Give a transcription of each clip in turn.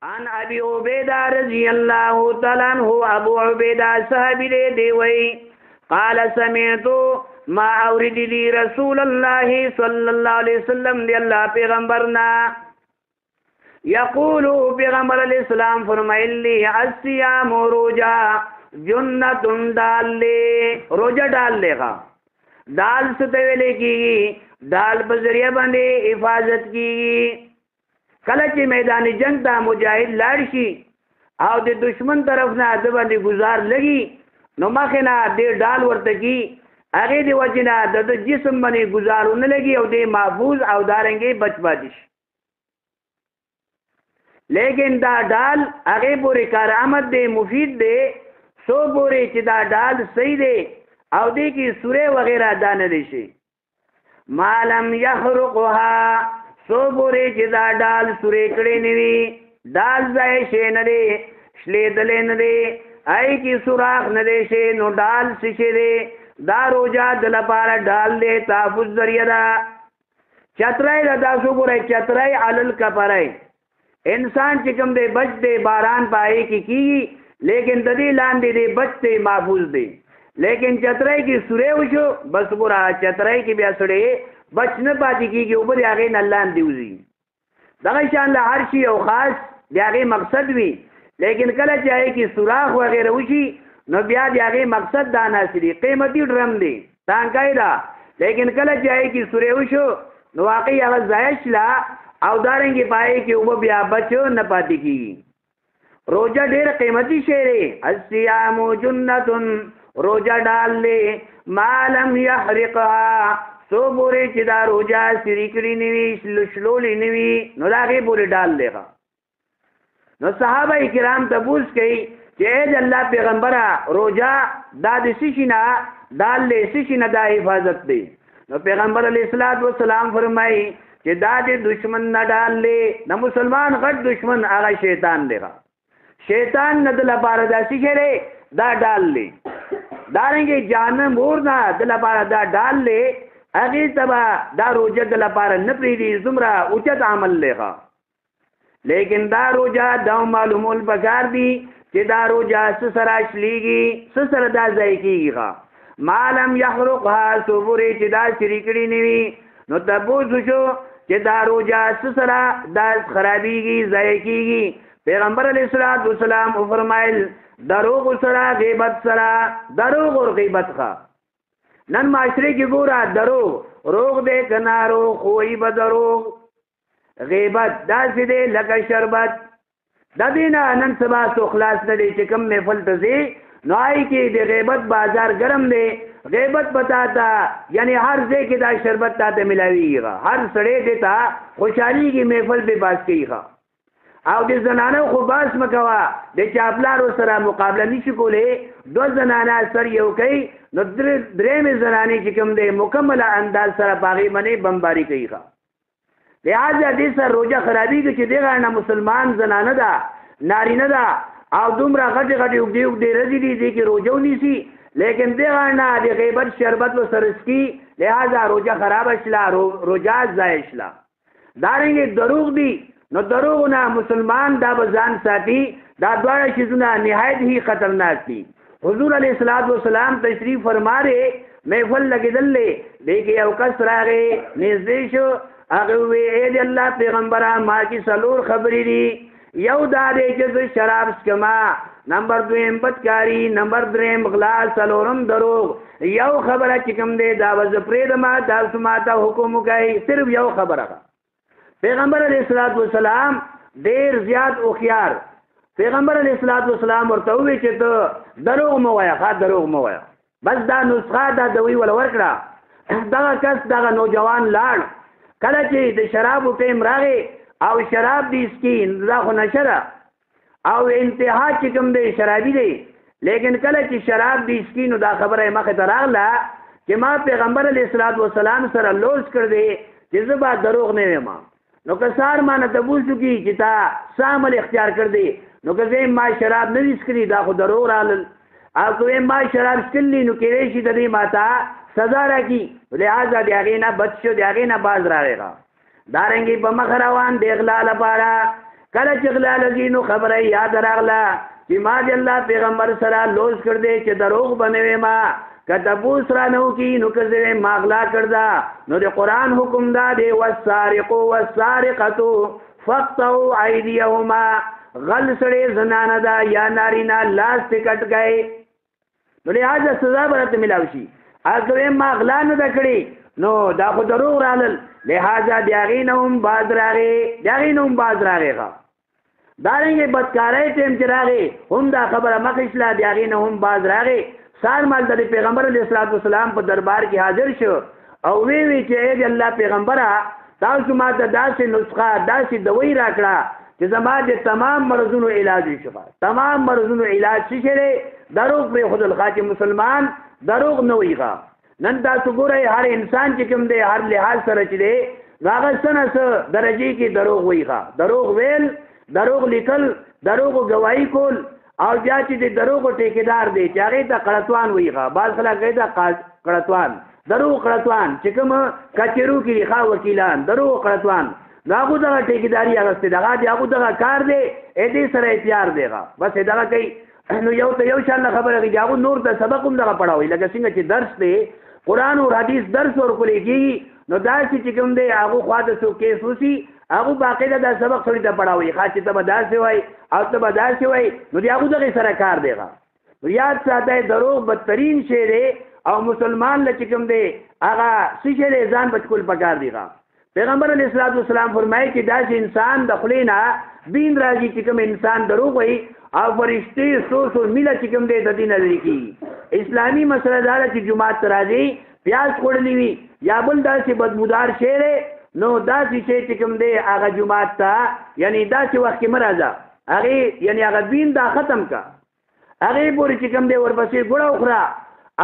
عن ابي عبيده رضي الله تعالى عنه، ابو عبيده صحابي دی، دی وی قال سمعت، ما اورید دی رسول الله صلی الله علیه وسلم، دی الله پیغمبرنا، یقول، پیغمبر علیہ السلام فرمایلی، الصيام روجا جنت ډال لی، روجا ډال لغا۔ ډال څه ته ویل کیږي؟ ډال په ذریعہ باندې حفاظت کیږي۔ کله چې میدان جنگ ته مجاهد لاړ شي او د دشمن طرف نه د باندې گزار لګي، نو مخې نه د ډال ورته کی، هغه دی وجنه د جسم باندې گزارونه لګي او د محفوظ او دارنګي بچ پاتې شي۔ لیکن دا ډال هغه پورې کار آمد دی، مفید دی، سو پورې چې دا ډال صحیح دی او دې کې سوره وغیرہ دا نه دی شي۔ ما لم یخرقها، سو پورې چې دا ډال سورې کړي نیوي، ډال ځای شي نه دی، شلیدلې نه دی، آی کی سوراخ نه دی شي، نو ډال څه شي دی؟ دا روجا د لپاره ډال دی، تحفظ ذریعہ ده۔ چترای دا تاسو ګورئ، چترای علل کپرای، انسان چې کوم دی بچ دی، باران پای کې کیږي، لیکن د دې لاندې دی بچ دی، محفوظ دی۔ لیکن چترای کې سورې وشو، بس ګورا چترای کې بیا سړی بچ نه پاتې کیږي، اوبه د هغې نه لاندې وځي۔ دغه شان له هر شي یو خاص د هغې مقصد وي، لیکن کله چې هغې کې سوراخ وغیره وشي، نو بیا د هغې مقصد دا ناست دی۔ قیمتي ډرم دی، ټانکۍ ده، لیکن کله چې هغې کې سورې وشو، نو واقعي هغه ضایع شله او دارنګې پای کې اوبه بیا بچ نه پاتې کیږي۔ روجه ډېر قیمتي شی دی۔ الصیام جنة، روجه ډال دی، ما لم یحرقها، سو پورې چې دا روجه سری کړي نه وي، شلولې نه وي، نو د هغې پورې ډال دی۔ نو صحابه کرام تپوس کوي چې ای د الله پیغمبره، روجه دا د څه شي نه ډال دی، څه شي نه دا حفاظت دی؟ نو پیغمبر علیه الصلاة والسلام فرمایي چې دا د دشمن نه ډال دی۔ د مسلمان غټ دشمن هغه شیطان دی۔ شیطان نه د لپاره دا څه شی دی؟ دا ډال دی۔ دارنګې جهنم اور نه د لپاره دا ډال دی۔ هغې ته به دا روژه د لپاره نه پرېږدي، څومره اوچت عمل دی۔ لیکن دا روژه دا معلومول پکار دي چې دا روژه څه سره شلیږي، څه سره دا ضایع کېږي۔ ما لم یحرقها، څو پورې چې دا سري کړي نه وي۔ نو تپوس وشو چې دا روژه څه سره دا خرابېږي، ضایع کېږي؟ پیغمبر علیه الصلاة والسلام وفرمایل، دروغ سره، غیبت سره۔ دروغ او غیبت۔ ښه، نن معاشرې کې ګوره، دروغ روغ دی که ناروغ، خوی به دروغ، غیبت داسې دی لکه شربت۔ د دې نه نن سبا څو خلاص نه دی چې کوم محفل ته ځې، نو آی کې د غیبت بازار ګرم دی۔ غیبت پتا تا، یعنی هر ځای کې دا شربت تا ته ملاویږي، هر سړی دی ته خوشحالېږي، محفل به باز کوي۔ او د زنانو خو باس مه کوه، د چاپلارو سره مقابله نشي کولی۔ دوه زنانه سر یو کوي، نو درېیمې زنانې چې کوم دی مکمله انداز سره په هغې باندې بمباري کوي۔ لہذا دې سره روژه خرابېږي چې دې غاړه مسلمان زنانه ده، نارینه ده، او دومره غټې غټې اوږدې اوږدې ورځې دي، دې کې روژه ونیسي، لیکن دې غاړه د غیبت شربت ورسره څکي، لہذا روژه خرابه شله، روژه ضایع شله۔ دارنګې دروغ دي، نو دروغ نه مسلمان دا به ځان ساتي۔ دا دواړه شیزونه نهایت ہی خطرناک دي۔ حضور علیه الصلاة والسلام تشریف فرما دی، محفل لګېدل دی، دې کې یو کس راغی، نږدې شو، هغه وویل، ای د الله پیغمبره، ما کې څلور خبرې دي۔ یو دا دی چې زه شراب څکم، نمبر دویم بدکاری، نمبر دریم غلا، څلورم دروغ۔ یو خبره چې کوم دی دا به زه پرېږدم، تاسو ما ته حکم وکړئ، صرف یو خبره۔ پیغمبر علیه الصلاة والسلام ډېر زیات هوښیار، پیغمبر علیه الصلاة والسلام ورته وویل چې ته دروغ مه وایه، ښه دروغ مه وایه، بس دا نسخه دا دوی وله ورکړه۔ دغه کس دغه نوجوان لاړ، کله چې د شرابو ټیم راغی او شراب دې څکي، دا خو نشه ده او انتها چې کوم دی شرابي دی، لیکن کله چې شراب دې څکي، نو دا خبره یې مخې ته راغله چې ما پیغمبر علیه الصلاة والسلام سره لوز کړ دی چې زه به دروغ نه وایم۔ نو که سهار ما نه تپوس وکړي چې تا څه عمل اختیار کړ دی، نو که زه ما شراب نه دي څکلي، دا خو دروغ رالل، او که وایم ما شراب څکلي، نو کېدای شي د دې ما ته سزا راکړي، لہذا د هغې نه بچ شو، د هغې نه باز راغی۔ دارنګې په مخ روان د غلا لپاره، کله چې غلا لګي نو خبره یاد راغله چې ما د الله پیغمبر سره لوز کړ دې چې دروغ بنوي ما، که تپوس را نه وکړي نو که زه ما غلا کړ ده، نو د قرآن حکم دا دی والسارق والسارقة فاقطعوا ایدیهما، غل سړی زنانه ده یا نارینه لاس ته کټ گئے، نو لهذا سزا به راته میلاو شي. اګر ما غلا نه ده کړې نو دا خو دروغ رالل، لهذا د هغې نه هم باز راغی، د هغې نه هم باز راغی. ښه دارنګې بدکارۍ ټایم چې راغی هم دا خبره مخې شله، د هغې نه هم باز راغی. سار مال د پیغمبر علیه الصلاة والسلام په دربار کې حاضر شو او وی وی چې ای د الله پیغمبره، تاسو ما ته داسې نسخه داسې دوی راکړه چې زما د تمام مرضونو علاج وشي. تمام مرضونو علاج څه شی دی؟ دروغ پرېښودل ښه، چې مسلمان دروغ نه وایي. ښه نن تاسو ګورئ هر انسان چې کوم دی هر لحاظ سره چې دی هغه څه نه څه درجې کې دروغ وایي. ښه دروغ ویل، دروغ لیکل، دروغ ګواهي کول، او بیا چې د دروغو ټیکهدار دی چې هغې ته قړتوان وایي. ښه بعض خلک هغې ته قړتوان، دروغ قړتوان چې کوم کچرو کې دي ښه وکیلان، دروغ قړتوان، نو هغو دغه ټیکهداري اخیستې ده، هغه د هغو دغه کار دی، دې سره یې پیار دی. ښه بس یې دغه کوي. نو یو ته یو شان خبره کوي، هغو نور ته سبق هم دغه پړاوي، لکه څنګه چې درس دی قرآن او حدیث درس ورکول کېږي، نو داسې چې کوم دی هغو خوا ته څوک کیس وسي هغو باقاعده دا سبق سړي ته پړاوي، ښه چې ته به داسې وایي او ته به داسې وایي، نو د هغو دغې سره کار دی. ښه یاد ساتئ دروغ بدترین شی دی، او مسلمان له چې کوم دی هغه څه شی دی ځان بچ کول پکار دی. ښه پیغمبر علیه الصلاة والسلام فرمایي چې داسې انسان د خولې نه بین راځي چې کوم انسان دروغ وایي او فرشتې څو څو میله چې کوم دی د دې نه لرې کېږي. اسلامي مسله دا ده چې جومات ته راځي پیاز خوړلی وي یا بل داسې بدبودار شی دی، نو داسې شی چې کوم دی هغه جومات ته یعنی داسې وخت کې مه راځه، هغې یعنی هغه دین دا ختم که، هغې پورې چې کوم دی ورپسې ګوړه وخوره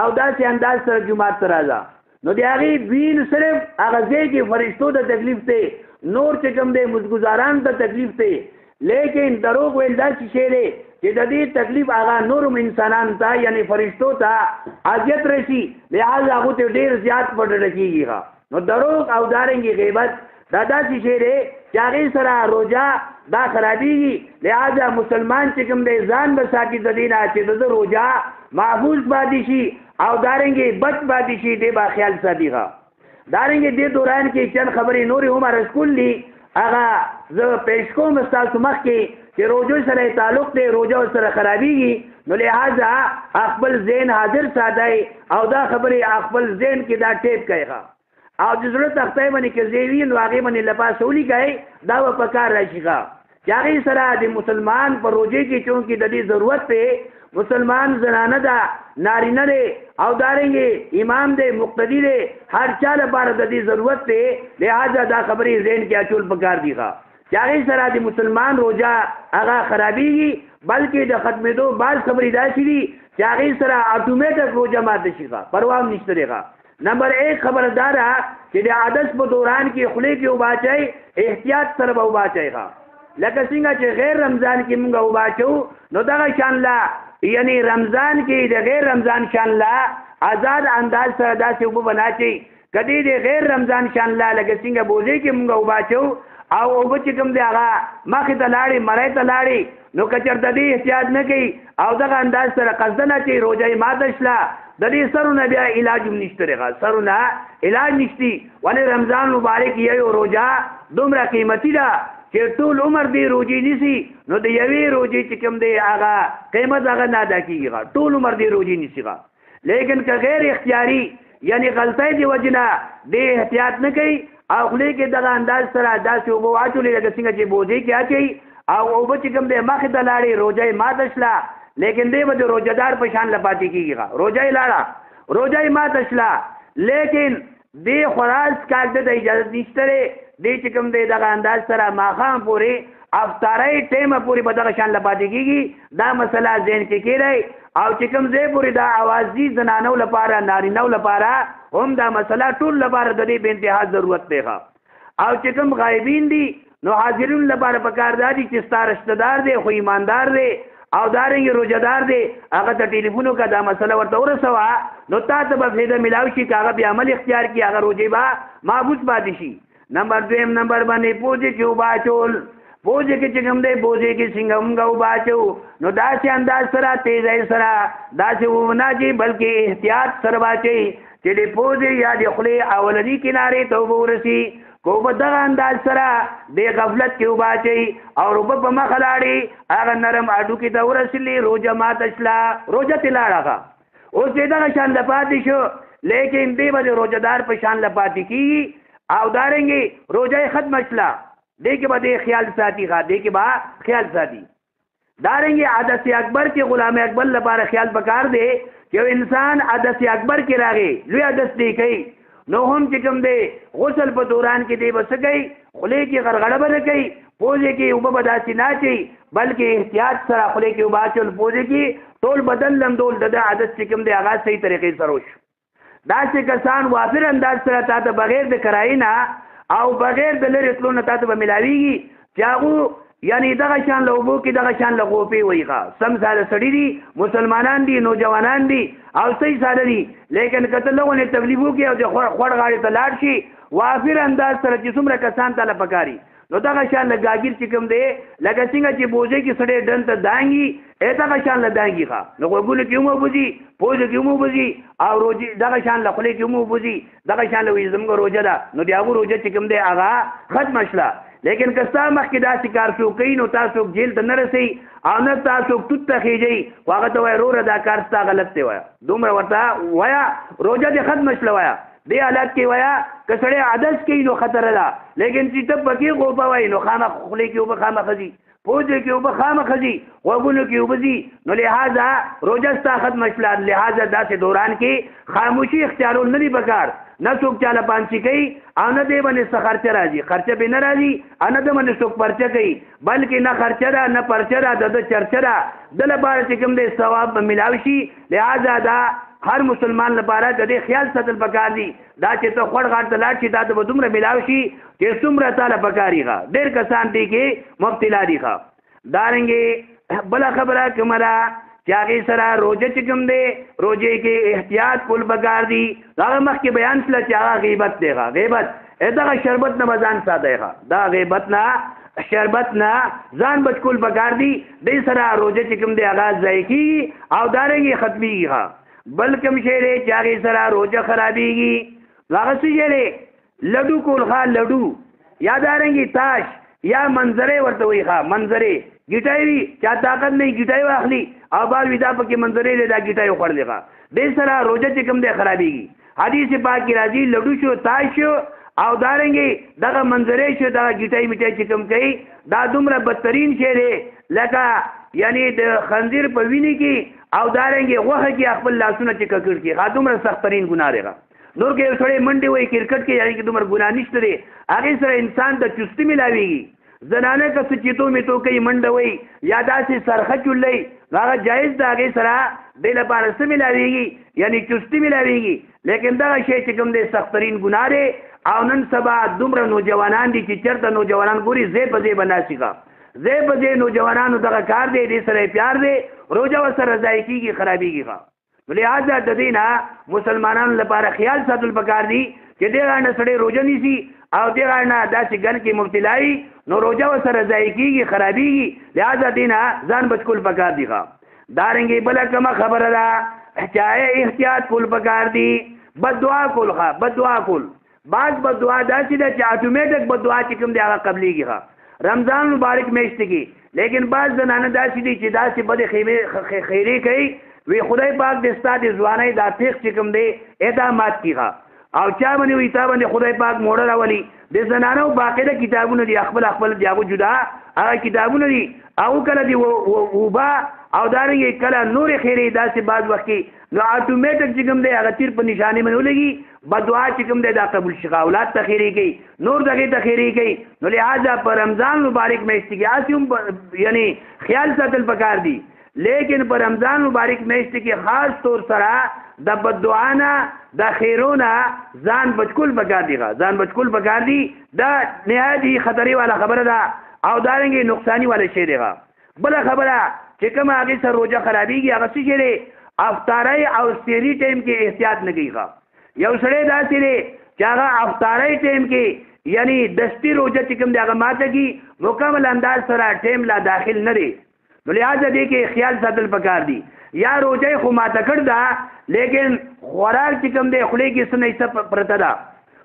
او داسې انداز سره جومات ته راځه. نو د هغې دین صرف هغه ځای کې فرشتو ته تکلیف دی، نور چې کوم دی مزګزاران ته تکلیف دی، لیکن دروغ ویل داسې شی دی چې د دې تکلیف هغه نورم انسانانو ته یعنی فرشتو ته اذیت رسي، لهذا هغو ته ډېر زیات په ډډه کېږي. ښه نو دروغ او دارنګې غیبت دا داسې شی دی چې هغې سره روژه دا خرابېږي، لهذا مسلمان چې کوم دی ځان به ساتي د دې نه چې د ده روژه محفوظ پاتې شي او دارنګې بچ پاتې شي، دی به خیال ساتي. ښه دارنګې دې دوران کې چند خبرې نورې هم عرض کول دي، هغه زه پیش کوم ستاسو مخکې چې روژو سره یې تعلق دی، روژه سره خرابېږي، نو لهذا خپل ذهن حاضر ساتئ او دا خبرې خپل ذهن کې دا ټیپ کړئ. ښه او د زړه تختۍ باندې که ځای وي نو هغې باندې له پاسه ولیکئ، دا به په کار راشي. ښه چې هغې سره د مسلمان په روژې کې چونکې د دې ضرورت دی، مسلمان زنانه ده، نارینه دی، او دارنګې امام دی، مقتدي دی، هر چا لپاره د دې ضرورت دی، لهذا دا خبرې ذهن کې اچول پکار دي. ښه چې هغې سره د مسلمان روژه هغه خرابېږي، بلکې د ختمېدو بعض خبرې داسې دي چې هغې سره اتوماتیک روژه ماته شي. ښه پروا هم نشته دی. ښه نمبر 1 خبره دا ده چې د عدس په دوران کې خولې کې اوبه اچوئ، احتیاط سره به اوبه اچوئ. ښه لکه څنګه چې غیر رمضان کې مونږ اوبه اچوو، نو دغه شان لا یعنی رمضان کې د غیر رمضان شان لا آزاد انداز سره داسې اوبه به نه اچوي. که دې د غیر رمضان شان لا لکه څنګه بوزې کې مونږ اوبه اچوو او اوبه چې کوم دی هغه مخې ته لاړې مړۍ ته لاړې، نو که چېرته دې احتیاط نه کوي او دغه انداز سره قصداً اچوي، روژه یې ماته شله، د دې سرونه بیا علاج هم نشته دی. ښه سرونه علاج نشتي. ولې رمضان مبارک یو روژه دومره قیمتي ده چې ټول عمر دې روژې نیسي، نو د یوې روژې چې کوم دی هغه قیمت هغه نه ادا کېږي. ښه ټول عمر دې روژې نیسي. ښه لیکن که غیر اختیاري یعنی غلطۍ دې وجې نه دې احتیاط نه کوي او خولې کې دغه انداز سره داسې اوبه واچولې لکه څنګه چې بوزې کې اچوي او اوبه چې کوم دی مخې ته لاړې، روژه یې ماته شله، لیکن دی به د روژهدار په شان له پاتې کېږي. ښه روژه یې لاړه، روژه یې ماته شله، لیکن دې خوراک څښاک ده ته اجازه نشته دی، دې چې کوم دی دغه انداز سره ماښام پورې افطارۍ ټیمه پورې به دغه شان له پاتې کېږي. دا مسله ذهن کې کېدی. او چې کوم ځای پورې دا اواز دي زنانو لپاره نارینو لپاره هم دا مسله ټول لپاره د دې په انتها ضرورت دی. ښه او چې کوم غایبین دي نو حاضرین لپاره پکار دا دي چې ستا رشتهدار دی خو ایماندار دی او دارنګې روژهدار دی، هغه ته ټلیفون وکړه، دا مسله ورته ورسوه، نو تا ته به فایده میلاو شي که هغه بیا عمل اختیار کړي، هغه روژې به محفوظ پاتې شي. نمبر دویم نمبر باندې پوزې کې اوبه اچول، بوجه کې چې کوم دی بوجه کې څنګه موږ وباچو نو داسې انداز سره تیزی سره داسې ونه چې بلکې احتیاط سره واچي چې د پوزې یا د خولې اولني کنارې ته اوبه ورسي، که اوبه دغه انداز سره د غفلت کې وباچي او اوبه په مخه لاړې هغه نرم هډوکي ته ورسېدلې، روژه ماته شله، روژه ترې لاړه. اوس دې دغه شان له پاتې شو، لیکن دې به د روژهدار په شان له پاتې کېږي او دارنګې روژه یې ختمه شله، دې کې به دې خیال ساتي ښه، دې کې به خیال ساتي. دارنګې عدس اکبر کې غلام اکبر لپاره خیال پکار دی چې یو انسان عدس اکبر کې راغی لوی عدس دی کوي، نو هم چې کوم دی غسل په دوران کې دی به څه کوي، خولې کې غرغړه به نه کوي، پوزې کې اوبه به داسې نه اچوي، بلکې احتیاط سره خولې کې اوبه اچول، پوزې کې ټول بدن لمدول، د ده عدس چې کوم دی هغه صحیح طریقې سره وشو. داسې کسان وافر انداز سره تا ته بغیر د کرایې نه او بغیر د لرې تلو نه تا ته به ملاویږي چې هغو یعنی دغه شان له اوبو کې دغه شان له غوپې وایي ښه، سم ساده سړي دي، مسلمانان دي، نوجوانان دي او صحیح ساده دي، لیکن که ته لږ غونې تکلیف وکړي او د خوړ غاړې ته لاړ شي وافر انداز سره چې څومره کسان ته له پکاري، نو دغه شان له ګاګیر چې کوم دی لکه څنګه چې بوزې کې سړی ډن ته دانګي ای دغه شان له دانګي ښه، نو غوږونو کې هم وبوځي، پوزې کې هم وبوځي او روژې دغه شان له خولې کې هم وبوځي، دغه شان له وایي زموږ روژه ده، نو د هغو روژه چې کوم دی هغه ختمه شله. لیکن که ستا مخکې داسې کار څوک کوي نو تا څوک جیل ته نه رسوي او نه تا څوک توت ته خېژوي، خو هغه ته وایه وروره دا کار ستا غلط دی، وایه دومره ورته وایه روژه دې ختمه شله، وایه دې حالت کې وایه که سړی عدس کوي نو خطر ده، لیکن چې ته پکې غوپه وایي نو خامخ خولې کې اوبه خامخ ځي، پوزې کې اوبه خامخ ځي، غوږونو کې اوبه ځي، نو لهذا روژه ستا ختمه شله. لهذا داسې دوران کې خاموشي اختیارول نه دي پکار، نه څوک چاله پانسي کوي او نه دې باندې څه خرچه راځي، خرچه پرې نه راځي او نه دې باندې څوک پرچه کوي، بلکې نه خرچه ده نه پرچه ده، د ده چرچه ده، ده لپاره چې کوم دی ثواب به میلاو شي. لهذا دا هر مسلمان لپاره د دې خیال ساتل پکار دي، دا چې ته خوړ غاړ ته لاړ شي دا ته به دومره میلاو شي چې څومره تا له پکاري ښه، ډېر کسان دې کې مبتلا دي ښه. دارنګې بله خبره کومه ده چې هغې سره روژه چې کوم دی روژې کې احتیاط کول پکار دي، هغه مخکې بیان شله چې هغه غیبت دی ښه، غیبت دغه شربت نه به ځان ساتئ ښه، دا غیبت نه شربت نه ځان بچ کول پکار دي، دې سره روژه چې کوم دی هغه ضایع کېږي او دارنګې ختمېږي ښه. بل کوم شی دی چې هغې سره روژه خرابېږي، هغه څه شی دی؟ لډو کول ښه، لډو یا دارنګې تاش یا منظرې ورته وایي ښه، منظرې ګیټای وي، چا طاقت نه وي ګیټای واخلي او بال وي دا پکې منظرې دی دا ګیټای وخوړلې ښه، دې سره روژه چې کوم دی خرابېږي. حدیث پاک کې راځي لډو شو، تاش شو او دارنګې دغه منظرې شو، دغه ګیټای میټای چې کوم کوي دا دومره بدترین شی دی لکه یعنی د خنزیر په وینې کې او دارنګې غوښه کې خپل لاسونه چې ککړ کړي، ښه دومره سختترین ګناه دی ښه. نور که یو سړی منډې وایي کرکټ کې یعنی کې دومره ګناه نشته دی، هغې سره انسان ته چستي میلاویږي. زنانه که څه چیتو میتو کوي منډه وایي یا داسې سرخه چولوي نو هغه جایز ده، هغې سره دې لپاره څه میلاویږي یعنی چستي میلاویږي. لیکن دغه شی چې کوم دی سختترین ګناه دی. او نن سبا دومره نوجوانان دي چې چېرته نوجوانان ګوري ځای په ځای به ناست ښه، ځای په ځای نوجوانانو دغه کار دی، دې سره یې پیار دی، روژه ورسره ضایع کېږي خرابېږي ښه. لهذا د دې نه مسلمانانو لپاره خیال ساتل پکار دي چې دې غاړه نه سړی روژه نیسي او دې غاړه نه داسې ګن کې مبتلا وي نو روژه ورسره ضایع کېږي خرابېږي، لهذا دې نه ځان بچ کول پکار دي ښه. دارنګې بله کومه خبره ده چې هغه احتیاط کول پکار دي، بددعا کول ښه، بددعا کول. بعض بددعا داسې ده چې اتوماتیک بددعا چې کوم دی هغه قبلېږي ښه، رمضان مبارک میاشت کې. لیکن بعض زنانه داسې دي چې داسې بدې خیرې کوي، وی خدای پاک دې ستا د ځوانۍ دا پیښ چې کوم دی ادا مات کړي ښه، او چا باندې وایي تا باندې خدای پاک موړه راولي. د زنانو باقاعده کتابونه دي، خپل خپل د هغو جدا هغه کتابونه دي، هغو کله د وبا او دارنګې کله نورې خیرې داسې بعض وخت کې نو اتوماتیک چې کوم دی هغه تیر په نشانې باندې ولګي، بدعا چې کوم دی دا قبول شي، اولاد ته خیرې کوي، نور دغې ته خیرې کوي. نو لهذا په رمضان مبارک میاشت کې هسې هم یعنی خیال ساتل پکار دي، لیکن په رمضان مبارک میاشت کې خاص طور سره د بددعا نه د خیرو نه ځان بچکول پکار دي، ځان بچکول پکار دي. دا نهایت ہی خطرې والا خبره ده او دارنګې نقصاني والا شی دی. بله خبره چې کومه هغې سره روژه خرابېږي هغه څه شی دی؟ افطارۍ او سیري ټایم کې احتیاط نه کوي. یو سړی داسې دی چې هغه افطارۍ ټایم کې یعنی دستی روزه چې کوم دی هغه ماته کی، مکمل انداز سره ټیم لا داخل نه دی، نو لہذا دې کې خیال ساتل پکار دی. یا روزه خو ماته کړ دا، لیکن خوراک چې کوم دی خولې کې څه نه حصه پرته ده،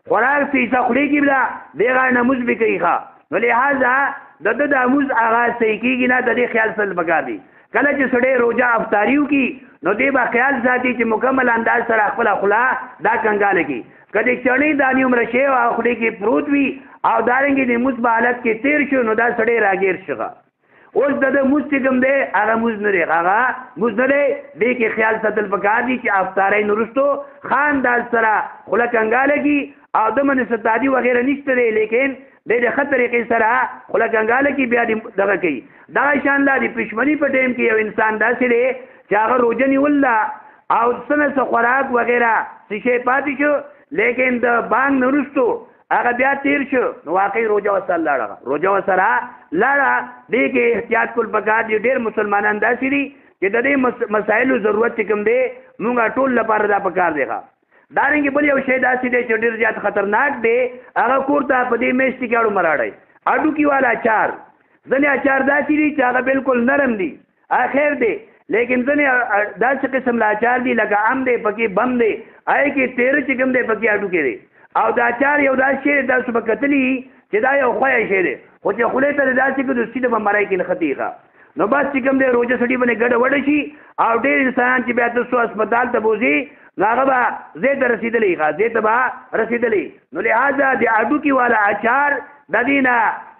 خوراک څه حصه خولې کې ده، دې غاړه نه مونځ به کوي ښه، نو لهذا د ده د مونځ هغه صحیح کېږي نه، د دې خیال ساتل پکار دی. کله چې سړی روژه افطاري وکړي نو دې به خیال ساتي چې مکمل انداز سره خپله خوله دا کنګاله کړي. که د چڼې دانې عمره شی او خولې کې پروت وي او دارنګې د مونځ په حالت کې تېر شو، نو دا سړی راګیر شي. اوس د ده مونځ چې کوم دی هغه مونځ نه دی، هغه مونځ نه دی. دې کې خیال ساتل پکار دي چې افطارۍ نه وروستو ښه انداز سره خوله کنګاله کړي او د منې څه تادي وغیره نشته دی، لیکن دی د ښه طریقې سره خوله کنګاله کړي، بیا دې دغه کوي. دغه شان لا د پښمني په ټایم کې یو انسان داسې دی چې هغه روژه نیول ده او څه نه څه خوراک وغیره څه شی پاتې شو، لیکن د بانګ نه وروستو هغه بیا تیر شو، نو واقعي روژه ورسره لاړه، روژه ورسره لاړه. دې کې احتیاط کول پکار دي. ډېر مسلمانان داسې دي چې د دې مسایلو ضرورت چې کوم دی مونږ ټول لپاره دا پکار دی. ښه، دارنګې بل یو شی داسې دی چې ډېر زیات خطرناک دی، هغه کور ته په دې میاشتې کې اړو مراړی هډوکي والا اچار. ځینې اچار داسې دي چې هغه بالکل نرم دي، هغه خیر دی، لیکن ځینې داسې قسم له اچار دي لکه ام دی پکې بم دی، هغې کې تېره چې کوم دی پکې هډوکی دی. او دا اچار یو داسې شی دی تاسو به کتلي چې دا یو خویه شی دی، خو چې خولې ته داسې کړو سیده به مرۍ کې نښتي ښه، نو بس چې کوم دی روژه سړي باندې ګډه وډه شي او ډېر انسانان چې بیا تاسو هسپتال ته بوځي نو هغه به ځای ته رسېدلی ښه، ځای ته به رسېدلی. نو لهذا د هډوکي والا اچار د دې نه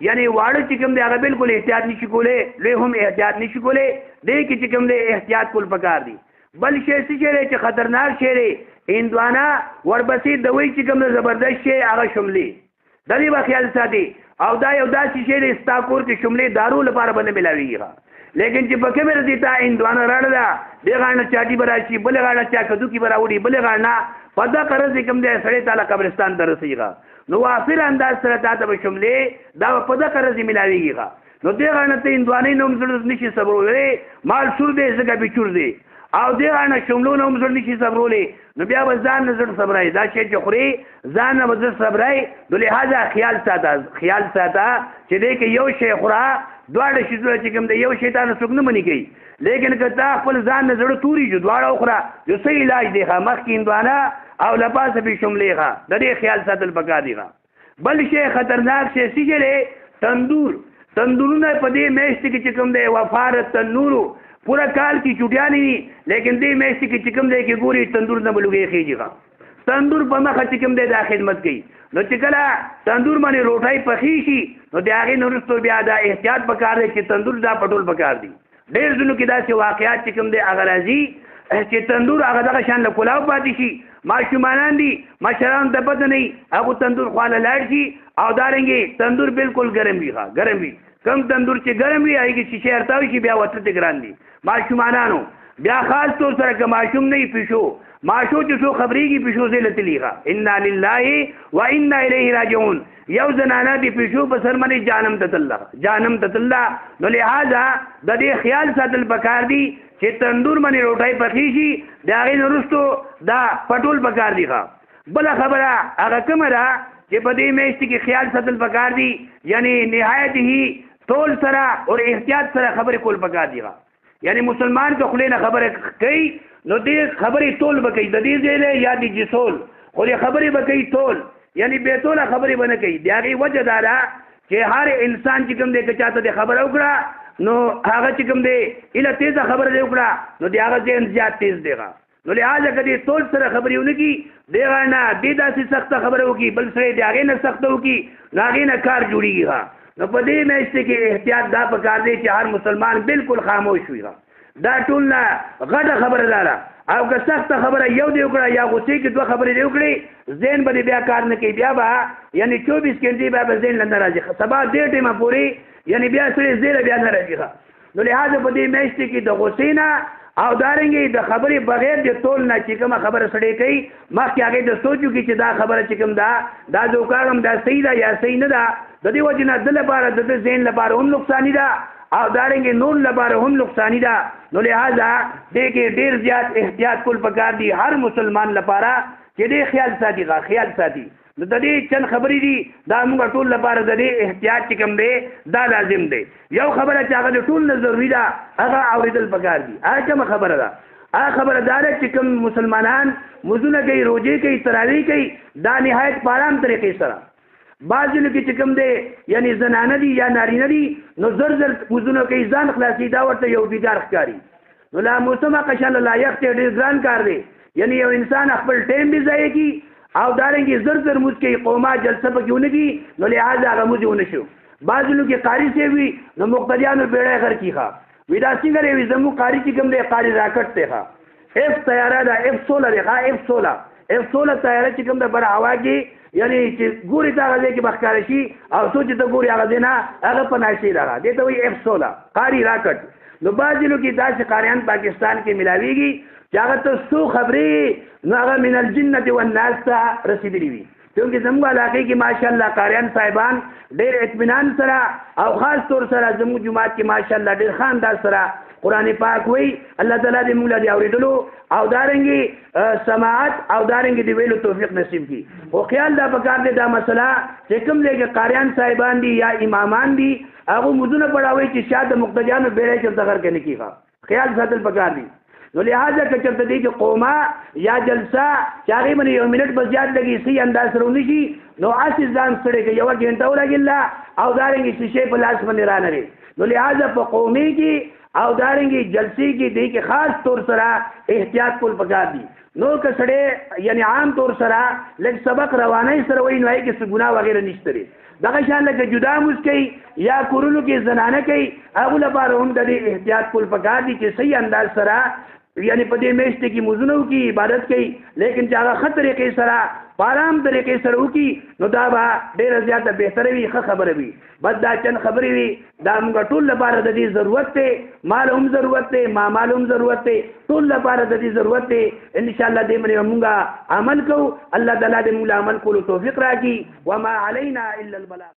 یعنی واړه چې کوم دی هغه بالکل احتیاط نشي کولی، لوی هم احتیاط نشي کولی، دې کې چې کوم دی احتیاط کول پکار دی. بل شی څه شی دی چې خطرناک شی دی، هندوانه ورپسې دوی چې کوم زبردست شی هغه شملې، د دې به خیال ساتي. او دا یو داسې شی دی ستا کور کې شملې دارو لپاره به نه میلاویږي، لیکن چې په کومې ورځې تا هندوانه راړله، دې غاړه نه چاټي به راشي، بلې غاړه نه چا کدوکي به راوړي، بلې غاړه نه په دغه ورځ کوم دی سړی تا له قبرستان ته رسېږي. نو وافر انداز سره تا ته به شملې دا به په دغه ورځې میلاویږي. نو دې غاړه نه ته هندوانې نه هم زړه نشي صبرولی، مال سور دی ځکه پې چور دی، او دې غاړه نه شملو نه هم زړه نشي صبرولی، نو بیا به ځان نه زړه صبرای، دا شی چې خوري ځان نه به زړه صبرای. نو لهذا خیال ساته، خیال ساته چې دې کې یو شی خوره، دواړه شیزونه چې کوم دی یو شی تا نه څوک نه منې کوي، لیکن که تا خپل ځان نه زړه توري شو دواړه وخوره، یو څه علاج دی ښه، مخکې هندوانه او له پاسه پې شملې ښه، د دې خیال ساتل پکار دی ښه. بل شی خطرناک شی څه شی دی، تندور. تندورونه په دې میاشتې کې چې کوم دی وفاره تنورو پورا کال کې چوټیانې وي، لیکن دې میاشتې کې چې کوم دی کې ګوري تندور نه به لوګی خېږي ښه. تندور په مخه چې کوم دی دا خدمت کوي. نو چې کله تندور باندې روټۍ پخې شي نو د هغې نه وروسته بیا دا احتیاط پکار دی چې تندور دا پټول پکار دی. ډېر ځینو کې داسې واقعات چې کوم دی هغه راځي چې تندور هغه دغه شان له کلاو پاتې شي، ماشومانان دي، مشرانو ته پته نه وي، هغو تندور خواله لاړ شي او دارنګې تندور بالکل ګرم وي ښه، ګرم وي. کم تندور چې ګرم وي هغې کې شیشې ارتاو شي بیا وتل ته ګران دي ماشومانانو. بیا خاص طور سره که ماشوم نه وي پیشو، ماشو چې څو خبرېږي پیشو ځای له تلي ښه. انا لله و انا الیه راجعون. یو زنانه د پیشو په سر باندې جهنم ته تلله، جهنم ته تلله. نو لهذا د دې خیال ساتل پکار دي چې تندور باندې روټۍ پخې شي، د هغې نه وروستو دا پټول پکار دي ښه. بله خبره هغه کومه ده چې په دې میاشتې کې خیال ساتل پکار دي، یعنی نهایت هی تول سره او احتیاط سره خبرې کول پکار دي ښه. یعنی مسلمان که خولې نه خبره کوي نو دې خبرې تول به کوي، د دې ځای دی یا د جسول، خو دې خبرې به کوي تول، یعنی بې توله خبرې به نه کوي. د هغې وجه دا ده چې هر انسان چې کوم دی که چاته دې خبره وکړه نو هغه چې کوم دی ایله تېزه خبره دې وکړه نو د هغه ذهن زیات تېز دی ښه. نو لهذا که دې تول سره خبرې ونه کړي، دې غاړه نه دې داسې سخته خبره وکړي، بل سړی د هغې نه سخته وکړي، نو هغې نه کار جوړېږي ښه. نو په دې میاشتې کې احتیاط دا پکار دی چې هر مسلمان بالکل خاموش وي ښه. دا ټول نه غټه خبره ده ده. او که سخته خبره یو دی وکړه یا غوسې کې دوه خبرې دی وکړې، ذهن به دې بیا کار نه کوي، بیا به یعنی 24 ګنټې بیا به ذهن له نه راځي، سبا دې ټیمه پورې یعنی بیا سړی ذهن بیا نه راځي ښه. نو لهذا په دې میاشتې کې د غوسې نه او دارنګې د خبرې بغیر د تول نه چې کومه خبره سړی کوي، مخکې هغې د سوچ وکړي چې دا خبره چې کوم ده دا زه وکاږم دا صحیح ده یا صحیح نه ده. د دې وجې نه ده لپاره د ده ذهن لپاره هم نقصاني ده او دارنګې نور لپاره هم نقصاني ده. نو لهذا دې کې ډېر زیات احتیاط کول پکار دي هر مسلمان لپاره چې دې خیال ساتي ښه، خیال ساتي. نو د دې چند خبرې دي، دا موږ ټول لپاره د دې احتیاط چې کوم دی دا لازم دی. یو خبره چې هغه د ټول نه ضروري ده هغه اورېدل پکار دي. هغه کومه خبره ده؟ هغه خبره دا ده چې کوم مسلمانان مزونه کوي، روژې کوي، تراویح کوي، دا نهایت په آرام طریقې سره. بعضې لکه چې کوم دی یعنی زنانه دي یا نارینه دي نو زر زر مزونه کوي، ځان خلاصي، دا ورته یو بیګار ښکاري. نو لا موسمه قشان لا یخ دی، ډېر ګران کار دی. یعنی یو انسان خپل ټایم به ضایع کړي او دارنګې زر زر موز کوي، قومه جلسه پکې ونه کړي، نو لهذا هغه موز یې ونه شو. بعضې لوکې قاري صاحب وي نو مقتدیانو بېړی غر کړي، ښه وي دا څنګه دی؟ وي زموږ قاري چې کوم دی قاري راکټ دی، ښه اف طیاره ده، اف 16 دی، ښه اف 16، اف 16 طیاره چې کوم ده بر هوا کې یعنی چې ګوري ته هغه ځای کې به ښکاره شي او څوک چې ته ګوري هغه ځای نه هغه پناه شي، دغه دې ته وایي اف 16 قاري راکټ. نو بعضې لوکې داسې قاریان پاکستان کې ملاویږي چې هغه ته څو خبرې نو هغه من الجنة والناس ته رسېدلي وي. چونکه زموږ علاقې کې ماشاءالله قاریان صاحبان ډېر اطمینان سره او خاص طور سره زموږ جومات کې ماشاءالله ډېر ښه انداز سره قرآن پاک وایي. الله تعالی دې موږ له دې اورېدلو او دارنګې سماعت او دارنګې د ویلو توفیق نصیب کړي. خو خیال دا پکار دی دا مسله چې کوم ځای کې قاریان صاحبان دي یا امامان دي هغه مزونه پړاوي چې شا د مقتدیانو بېړۍ چېرته غرقه نه کړي، خیال ساتل پکار دي. نو لہذا که چېرته دې کې قومه یا جلسه چې هغې باندې یو منټ به زیات لګي صحیح انداز سره ونه شي نو هسې ځان ستړی کوي، یوه ګنټه ولګېدله او دارنګې شیشې په لاس باندې رانغې. نو لہذا په قومې کې او دارنګې جلسې کې دې کې خاص طور سره احتیاط کول پکار دي. نو که سړی یعنی عام طور سره لږ سبق روانۍ سره وایي نو هغې کې څه ګناه وغیره نشته دی. دغه شان لکه جدا موز کوي یا کورونو کې زنانه کوي هغو لپاره هم د دې احتیاط کول پکار دي چې صحیح انداز سره یعنی په دې میاشتې کې مزونه وکړي، عبادت کوي، لیکن چې هغه ښه طریقې سره په آرام طریقې سره وکړي نو دا به ډېره زیاته بهتره وي، ښه خبره وي. بس دا چند خبرې وي، دا موږ ټول لپاره د دې ضرورت دی، مال هم ضرورت دی، ما مال هم ضرورت دی، ټول لپاره د دې ضرورت دی. انشاءالله دې باندې به موږ عمل کوو. الله تعالی دې موږ له عمل کولو توفیق راکړي. وما علینا الا البلاغ.